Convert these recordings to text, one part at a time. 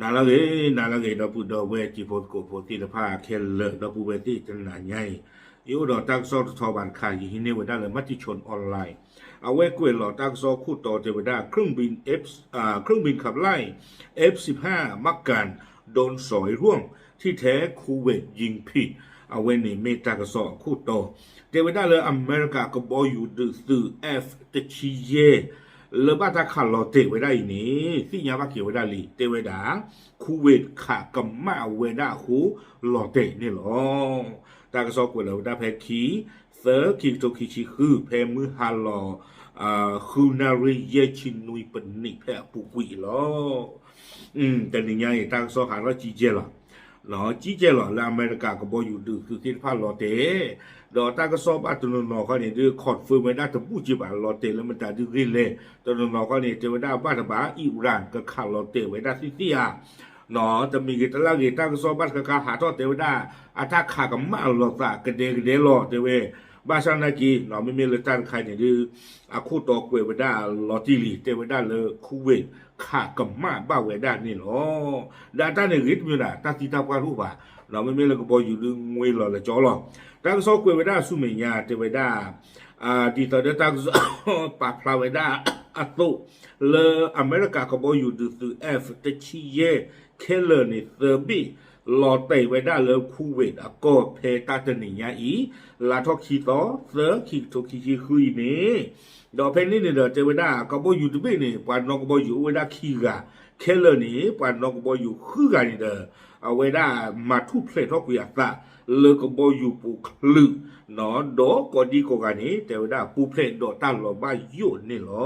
နၤလၢအဂ့ၤ, နၤလၢအဂ့ၤ ဒီပုၢ်ဒီဝဲၢ်တံၤဖိသကိးဖိသ့ၣ်တဖၣ်ခဲလၢာ် ဒီပုၢ်ဝဲၢ်သ့ၣ်တနၤညါအံၤ, ယအိၣ်ဒီးတၢ်ကစီၣ်တထီဘၣ်တခါ ယဟံးန့ၢ်ဝဲဒၣ်လၢ Matichon Online, အဝဲကွဲးလီၤတၢ်ကစီၣ်ခိၣ်တီတဲဝဲဒၣ် เครื่องบิน F เครื่องบินขับไล่ F สิบห้า มักกะสัน โดนสอยร่วง ที่แท้ Kuwait ยิงผิด အဝဲန့ၣ်မ့ၢ်တၢ်ကစီၣ်အခိၣ်တီ, တဲဝဲဒၣ်လၢအမဲရကၤကဘီယူၤဒုးသုး F တဆံယဲၢ် လၢဘၣ်တၢ်ခးလီၤတဲာ်ဝဲဒၣ်အံၤန့ၣ် သ့ၣ်ညါဘၣ်က့ၤဝဲဒၣ်လံ, တဲဝဲဒၣ် Kuwait ခးကမၣ်ဝဲဒၣ်အဃိ လီၤတဲာ်န့ၣ်လီၤ. တၢ်ကစီၣ်ကွဲးလီၤဝဲဒၣ်ဖဲခံ သၢ ခံကထိခံဆံဃု ဖဲမုၢ်ဟါလီၤ ဃုနၣ်ရံၣ်ယဲၢ်ဆံနွံပနံးဖဲအပူၤကွံာ်အံၤလီၤ. တနံၤညါအံၤ တၢ်ကစီၣ်ဟးထီၣ်ကံကဲလီၤ, ကံကဲလီၤ လၢအမဲရကၤကဘီယူၤဒုးသုးသ့ၣ်တဖၣ်လီၤတဲာ်, ဒီးတၢ်ကစီၣ်ဘၣ်တနီၤနီၤခီန့ၣ်ဒုး confirm ဝဲဒၣ်တဘူၣ်က့ဘၣ် လီၤတဲာ်လၢမတၤဒုးဂ့ၤလဲၣ်, တနီၤနီၤခီန့ၣ် တဲဝဲဒၣ်ဘၣ်တဘၣ် Iran ကခးလီၤတဲာ်ဝဲဒၣ်သ့ၣ်သ့ၣ်ဧါ, တမံၤဂ့ၤတလၢ်ဂ့ၤ တၢ်ကစီၣ်ဘၣ်တခါခါဟးထီၣ်တဲဝဲဒၣ် အတၢ်ခးကမၣ်အလီၤသးကဒဲကဒဲလီၤ တဲဝဲ, ဘၣ်ဆၣ်နာ်က့ မ့မ့ၢ်လၢတၢ်တခါန့ၣ်ဒုး အခိၣ်တီကွဲးဝဲဒၣ်လီၤတံၢ်လံ တဲဝဲဒၣ်လၢ Kuwait ခးကမၣ်ဘၣ်ဝဲဒၣ်န့ၣ်လီၤ. ဒီးအတၢ်န့ၣ်ဂ့ၤတမံၤဒၣ် တၢ်သံတၢ်ပှၢ်တအိၣ်ဘၣ်, မ့မ့ၢ်လၢကဘီယူၤဒုးငွ့လီၤလၢကၠီလီၤ. တၢ်ကစီၣ်ကွဲးဝဲဒၣ်ဆူမဲာ်ညါ တဲဝဲဒၣ် ဒ်သိးဒီးတၢ်ကစီၣ်ပာ်ဖျါဝဲဒၣ်အသိး လၢအမဲရကၤကဘီယူၤဒုးသုး F တဆံယဲၢ် ခဲလၢာ်န့ၣ် သၢဘ့ၣ် လီၤတဲာ်ဝဲဒၣ်လၢ Kuwait အကီၢ်ဖဲတၢ်တနံၤညါအံၤ လါထီၣ်ခံသီ သၢ ခံကထိခံဆံဃုအံၤန့ၣ်, ဒီးဖဲန့ၣ်န့ၣ်ဒီး တဲဝဲဒၣ်ကဘီယူၤတဘ့ၣ်န့ၣ် ပှၤနီၣ်ကဘီယူၤအိၣ်ဝဲဒၣ်ခံဂၤ, ခဲလၢာ်န့ၣ် ပှၤနီၣ်ကဘီယူၤဃုဂၤန့ၣ်ဒီး အဝဲဒၣ်မၤထူၣ်ဖျဲးထီၣ်ကွံာ်အသး လၢကဘီယူၤပူၤချုး ဒီးကိးဒံကိးဂၤန့ၣ် တဲဝဲဒၣ်ပူၤဖျဲးဒီးတၢ်လီၤဘၣ်ယိၣ်န့ၣ်လီ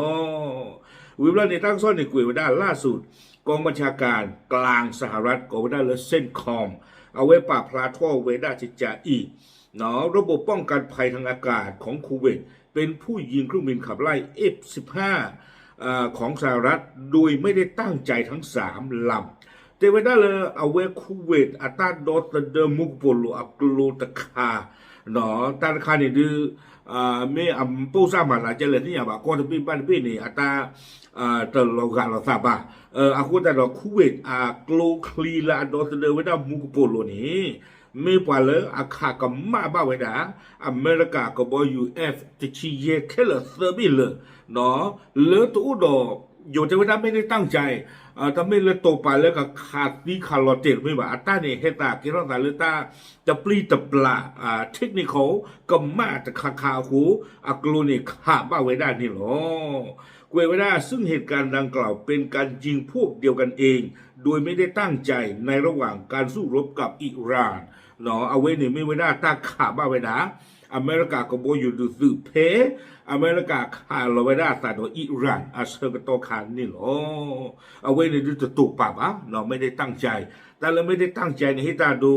ၤ. ဝံၤဘျီန့ၣ် တၢ်ကစီၣ်န့ၣ်ကွဲးဝဲဒၣ် ล่าสุด กองบัญชาการกลางสหรัฐ ကိးဝဲဒၣ်လၢ CENTCOM အဝဲပာ်ဖျါထီၣ်ဝဲဒၣ်ကကးအံၤ ระบบป้องกันภัยทางอากาศของคูเวตเป็นผู้ยิงเครื่องบินขับไล่ F สิบห้า ของสหรัฐ โดยไม่ได้ตั้งใจทั้งสามลำ တဲဝဲဒၣ်လၢအဝဲ Kuwait အတၢ်ဒီသဒၢမူကပိာ်လိၤအကျိတခါ တၢ်တခါန့ၣ်ဒုး မ့ၢ်အပိၢ်စၢ်မၤသးကဲလဲၣ်သ့ၣ်ညါဘၣ် ကီၢ်တဘ့ၣ်ဘၣ်တဘ့ၣ်န့ၣ် အတၢ် တလီၤဂာ်လိာ်သးဘၣ်. အဃိသတးဒီး Kuwait အကျိချံလၢအဒီသဒၢဝဲဒၣ်မူကပိာ်လိၤန့ၣ် မ့ၢ်ပှၤလၢအခးကမၣ်ဘၣ်ဝဲဒၣ် အမဲရကၤကဘီယူၤ F တဆံယဲၢ်ခဲလၢာ်သၢဘ့ၣ်လၢာ် လၢတအိၣ်ဒီး ယိၤတဲဝဲဒၣ်မ့ၢ်န့ၢ်တၢ်ကၠဲ တမ့ၢ်လၢတိာ်ပာ်လၢကခးသံခးလီၤတဲာ်တမ့ၢ်ဘၣ် အတၢ်န့ၣ်ဟဲသးကဲထီၣ်သးလၢတၢ်တပျံၤတပျၢ် technical ကမၣ်တခါခါအဃိ အကျိန့ၣ်ခးဘၣ်ဝဲဒၣ်န့ၣ်လီၤ. ကွဲးဝဲဒၣ် ซึ่งเหตุการณ์ดังกล่าวเป็นการยิงพวกเดียวกันเอง โดยไม่ได้ตั้งใจในระหว่างการสู้รบกับอิหร่าน အဝဲန့ၣ်မ့ၢ်ဝဲဒၣ်တၢ်ခးဘၣ်ဝဲဒၣ် အမဲရကၤကဘီယူၤဒုးသုးဖဲ အမဲရကၤခးလီၤဝဲဒၣ်အသးဒီး Iran အဆၢကတီၢ်ခါန့ၣ်လီၤ. အဝဲန့ၣ်ဒုးတတိာ်ပာ်ဘၣ် မ့ၢ်န့ၢ်တၢ်ကၠဲ တၢ်လၢမ့ၢ်န့ၢ်တၢ်ကၠဲန့ၣ် ဟ့ၣ်တၢ်ဒိ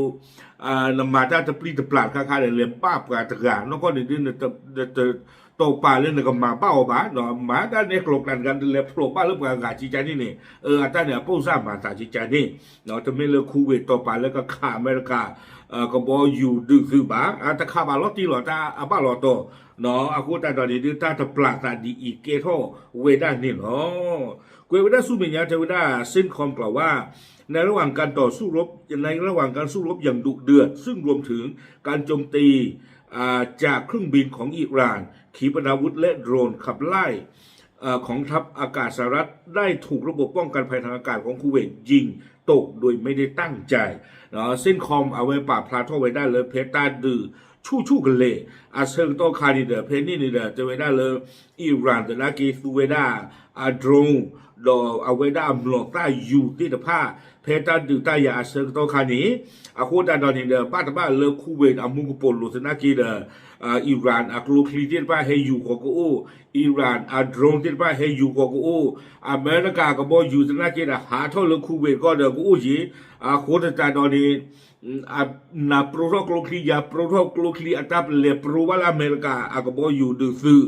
နမၤတၢ်တပျံၤတပျၢ်တခါခါဒီး လဲၤဘၣ်ပှၤတဂၤ နီၢ်ကီၢ်န့ၣ်ဒုး နတိာ်ပာ်လၢနကမၤဘၣ်အီၤဘၣ် မၤတၢ်နဲကျိၤကျါတဂၤ နလဲၤဖျိးဘၣ်လၢပှၤဂၤကကးန့ၣ်န့ၣ် အတၢ်န့ၣ်အပိၢ်စၢ်မၤသးကကးန့ၣ် တမ့ၢ်လၢ Kuwait တိာ်ပာ်လၢကခးအမဲရကၤ ကဘီယူၤဒုးသုးဘၣ် တခးဘၣ်လီၤတံၢ်လီၤ တၢ်အဘၣ်လီၤတီၤ အဃိသတးဒီးန့ၣ်ဒုး တၢ်တပျၢ်သးဒ်အံၤကဲထီၣ်ဝဲဒၣ်န့ၣ်လီၤ. ကွဲးဝဲဒၣ်ဆူမဲာ်ညါတဲဝဲဒၣ် CENTCOM กล่าวว่า ในระหว่างการต่อสู้รบ ในระหว่างการสู้รบอย่างดุเดือด ซึ่งรวมถึงการโจมตีจากเครื่องบินของอิหร่าน ขีปนาวุธและโดรนขับไล่ ของทัพอากาศสหรัฐได้ถูกระบบป้องกันภัยทางอากาศของคูเวตยิงตกโดยไม่ได้ตั้งใจ CENTCOM အဝဲပာ်ဖျါထီၣ်ဝဲဒၣ်လၢဖဲတၢ်ဒုးဆူၣ်ဆူၣ်ကလဲာ် အဆၢကတီၢ်ခါန့ၣ်ဒီး ဖဲန့ၣ်န့ၣ်ဒီး တဲဝဲဒၣ်လၢ Iran သနာ်က့သူဝဲဒၣ် အ drone ဒီးအဝဲဒၣ်အမျိာ်သၣ်ယူၤသ့ၣ်တဖၣ် ဖဲတၢ်ဒုးတၢ်ယၤအဆၢကတီၢ်ခါန့ၣ် အဃိသတးဒီးန့ၣ်ဒီး ဘၣ်တဘၣ်လၢ Kuwait အမူကပိာ်လိၤသနာ်က့ဒီး Iran အကျိချံသ့ၣ်တဖၣ်ဟဲယူၤဃီၤကအိၣ် Iran အ drone သ့ၣ်တဖၣ်ဟဲယူၤဃီၤကအိၣ် အမဲရကၤကဘီယူၤသနာ်က့ဒီး ဟးထီၣ်လၢ Kuwait ကီၢ်ဒီးကအိၣ်က့ၤ အဃိသတးဒီးန့ၣ် နၤပျိထီၣ်ကျိချံ ယၤပျိထီၣ်ကျိချံ အတၢ်လဲၤပျိဘၣ်လၢအမဲရကၤအကဘီယူၤဒုးသုး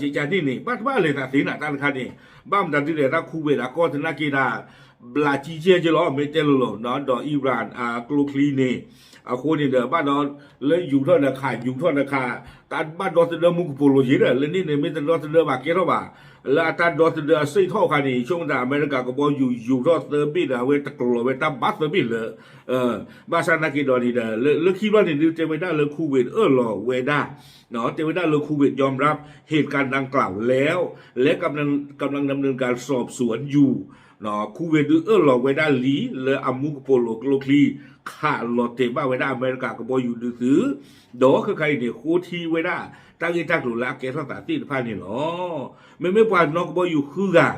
ကကးန့ၣ်န့ၣ် ဘၣ်တဘၣ်လဲၤသးသ့နၤတၢ်တခါန့ၣ် ဘၣ်မတၤဒုးလဲၤတၢ် Kuwait အကီၢ်သနာ်က့ဒၣ် ဘျးကံကဲက့ၤလီၤ မ့ၢ်တဲလီၤလီၤ ဒီး Iran အကျိချံန့ၣ် အဃိန့ၣ်ဒီး ဘၣ်ဒီးလၢယူၤထီၣ်ဒီးခး ယူၤထီၣ်ဒီးခး, တၢ်ဘၣ်ဒီသဒၢမူကပိာ်လိၤက့ၤဒီး လၢန့ၣ်န့ၣ် မ့ၢ်တဒီသဒၢဘၣ်ကဲထီၣ်ဘၣ်. လၢအတၢ်ဒီသဒၢအစ့ၣ်ထီၣ်အခါန့ၣ် ဆိကမိၣ်တၢ်အမဲရကၤကဘီယူၤ ယူၤထီၣ်သၢဘ့ၣ်ဒီး အဝဲတကလီၤဝဲတၢ်ဘၣ်သၢဘ့ၣ်လၢ ဘၣ်ဆၣ်သနာ်က့ဒီးန့ၣ်ဒီး လၢခံဘျီန့ၣ်ဒုးတဲဝဲဒၣ်လၢ Kuwait အၢၣ်လီၤဝဲဒၣ် တဲဝဲဒၣ်လၢ Kuwait ยอมรับเหตุการณ์ดังกล่าวแล้ว และกำลังดำเนินการสอบสวนอยู่ Kuwait ဒုးအၢၣ်လီၤဝဲဒၣ်လံ လၢအမူကပိာ်လိၤကျိချံ ခးလီၤတဲာ်ဘၣ်ဝဲဒၣ်အမဲရကၤကဘီယူၤဒုးသု ဒီးခဲခါအံၤန့ၣ် ဃိထံဝဲဒၣ် တၢ်ဂ့ၢ်တၢ်ကျိၤလၢအကဲထီၣ်သးသ့ၣ်တဖၣ်န့ၣ်လီၤ. မ့မ့ၢ်ပှၤနီၣ်ကဘီယူၤဃုဂၤ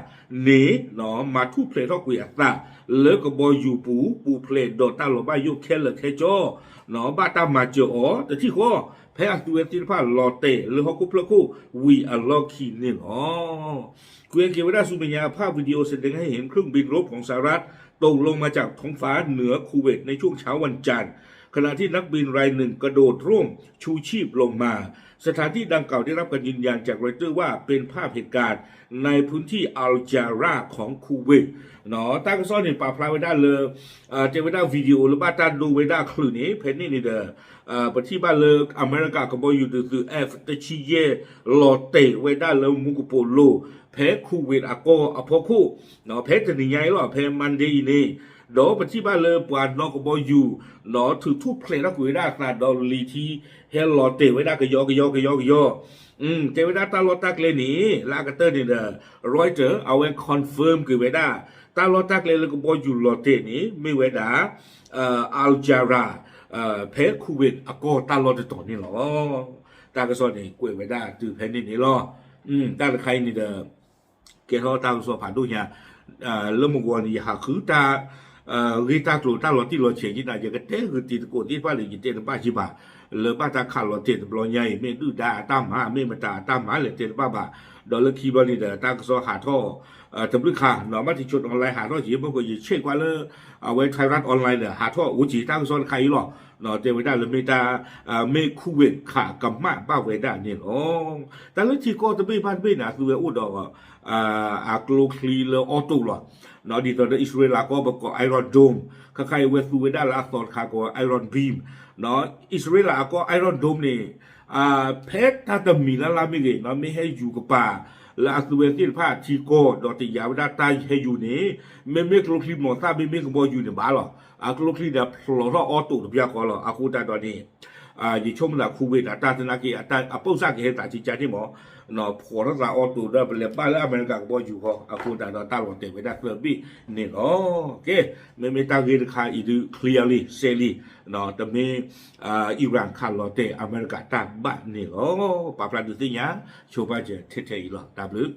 န့ၣ် မၤထူၣ်ဖျဲးထီၣ်ကွံာ်အသး လၢကဘီယူၤပူၤ ပူၤဖျဲးဒီးတၢ်လီၤဘၣ်ယိၣ်ခဲလၢာ်ခဲဆ့ ဘၣ်တၢ်မၤစၢၤအီၤတထံၣ်ဃီ ဖဲအသုဝဲသ့ၣ်တဖၣ်လီၤတဲာ်လၢဟီၣ်ခိၣ်ဖျၢၣ်ခိၣ်ဝံၤအလီၢ်ခံန့ၣ်လီၤ. ကွဲးက့ၤဝဲဒၣ်ဆူမဲာ်ညါ ภาพวิดีโอแสดงให้เห็นเครื่องบินรบของสหรัฐตกลงมาจากท้องฟ้าเหนือคูเวตในช่วงเช้าวันจันทร์ ขณะที่นักบินรายหนึ่งกระโดดร่มชูชีพลงมา สถานที่ดังกล่าวได้รับการยืนยันจากรอยเตอร์ว่าเป็นภาพเหตุการณ์ในพื้นที่อัลจาราของคูเวต တၢ်ကစီၣ်န့ၣ် ပာ်ဖျါဝဲဒၣ်လၢ တဲဝဲဒၣ် video လၢဘၣ်တၢ်ဒိဝဲဒၣ်ချုးန့ၣ် ဖဲန့ၣ်န့ၣ်ဒီး ပထံၣ်ဘၣ်လၢအမဲရကၤကဘီယူၤဒုးသုး F တဆံယဲၢ် လီၤတဲာ်ဝဲဒၣ်လၢမူကပိာ်လိၤ ဖဲ Kuwait အကီၢ်အဖီခိၣ် ဖဲတနံၤညါအံၤလီၤ ဖဲ Monday အံၤန့ၣ် ဒီးပထံၣ်ဘၣ်လၢပှၤနီၣ်ကဘီယူၤ ဒီးထုးထူၣ်ဖျဲးထီၣ်ကွံာ်ဝဲဒၣ်အသးဒီးလံၤထံ ဟဲလီၤတဲာ်ဝဲဒၣ်ကယီကယီကယီကယီ တဲဝဲဒၣ်တၢ်လီၢ်တၢ်ကျဲန့ၣ် လၢအကတၢၢ်န့ၣ်ဒီး Reuters အဝဲ confirm က့ၤဝဲဒၣ် တၢ်လီၢ်တၢ်ကျဲလၢကဘီယူၤလီၤတဲာ်န့ၣ် မ့ၢ်ဝဲဒၣ် Al Jazra ဖဲ Kuwait အကီၢ်တၢ်လီၢ်တတီၤန့ၣ်လီၤ. တၢ်ကစီၣ်န့ၣ် ကွဲးဝဲဒၣ်တုၤဖဲန့ၣ်န့ၣ်လီၤ. တၢ်တခါအံၤန့ၣ်ဒီး ကဲထီၣ်တၢ်ကစီၣ်ဖးဒိၣ်ညါ လၢမုၢ်ဂီၤန့ၣ် ယဟးဃုတၢ် ဂ့ၢ်တၢ်ကျိၤတၢ်လီၤတံၢ်လီၤဆဲးက့ၤနၤ ယကတဲဂ့ၤတံၤသကိးသ့ၣ်တဖၣ်လၢယတဲတဘၣ်ယံၤဘၣ် လၢဘၣ်တၢ်ခးလီၤတဲာ်တဘျီညါအံၤ မ့ၢ်ဒုၣ်ဒါအတၢ်မၤ မ့ၢ်မတၤအတၢ်မၤလဲၣ်တဲတဘၣ်ဘၣ် ဒီးလၢခံဘျီန့ၣ်ဒီး တၢ်ကစီၣ်ဟးထီၣ် တဘျုးခါ နီၢ်မးထံဆိ online ဟးထီၣ်က့ၤ မ့ၢ်ဃိယဆဲးကွၢ်လၢ အဝဲ Thairath Online ဒီး ဟးထီၣ်အိၣ်က့ၤတၢ်ကစီၣ်တခါအံၤလီၤ. တဲဝဲဒၣ်လၢမ့ၢ်တၢ် မ့ၢ် Kuwait ခးကမၣ်ဘၣ်ဝဲဒၣ်န့ၣ်လီၤ. တၢ်လၢထံကီၢ်တဘ့ၣ်ဘၣ်တဘ့ၣ်န့ၣ် အသုဝဲအိၣ်ဒီး အကျိချံလၢအီတိာ်လီၤ. ဒ်သိးဒီးအံၣ်စရ့လးကီၢ်ပကိး Iron Dome ခဲခါအံၤဝဲသူဝဲဒၣ်လၢအသီတခါကိး Iron Beam အံၣ်စရ့လးအကီၢ် Iron Dome န့ၣ် ဖဲတၢ်တမံၤလၢ်လၢ်မ့ၢ်ဂ့ၤ မ့ၢ်ဟဲယူၤကပၤ လၢအသုဝဲသ့ၣ်တဖၣ်ထံကီၢ်ဒီးတယာ်ဝဲဒၣ်တၢ်ဟဲယူၤန့ၣ် မ့မ့ၢ်ကျိချံမျိာ်သၣ် မ့မ့ၢ်ကဘီယူၤန့ၣ်ဘၣ်လီၤ. အကျိချံန့ၣ်ဖျိးထီၣ်အီတိာ်တဘျီဃီလီၤ. အဃိသတးဒီးန့ၣ် ယဆိကမိၣ်သး Kuwait အတၢ်သနာ်က့ အပုၢ်စၢ်ကဟဲသးကကန့ၣ်မး ဖျိးထီၣ်သးအီတိာ်ဒီး ပလဲၤဘၣ်လၢအမဲရကၤကဘီယူၤဃီ အဃိသတးဒီးတၢ်လီၤတဲာ်ဝဲဒၣ်သၢဘ့ၣ်န့ၣ်လီၤ. ကဲ မ့မ့ၢ်တၢ်ဂ့ၢ်တခါအံၤဒုး clear လံ စဲးလံ တမ့ၢ် Iran ခးလီၤတဲာ်အမဲရကၤတၢ်ဘၣ်န့ၣ်လီၤ. ပာ်ဖျါဒုးသ့ၣ်ညါ ဆိပာ်စၢၤထဲထဲအံၤလီၤ. တၢ်ဘျုး